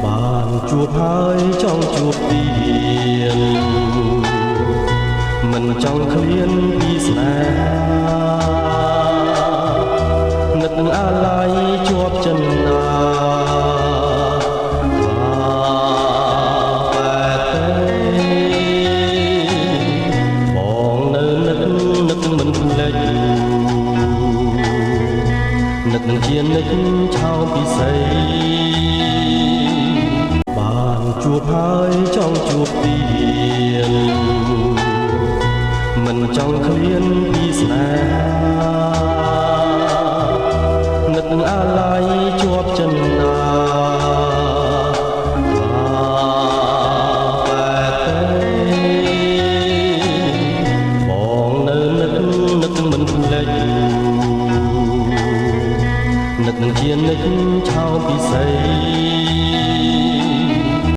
បានជួបហើយចង់ជួបទៀតមិនចង់ឃ្លានពីស្នេហានឹកអាល័យជាប់ចិនណាថាតែទេបងនៅនឹកនឹកមិនភ្លេចនឹកនឹងជានិច្ចឆោពិសីបានជួបហើ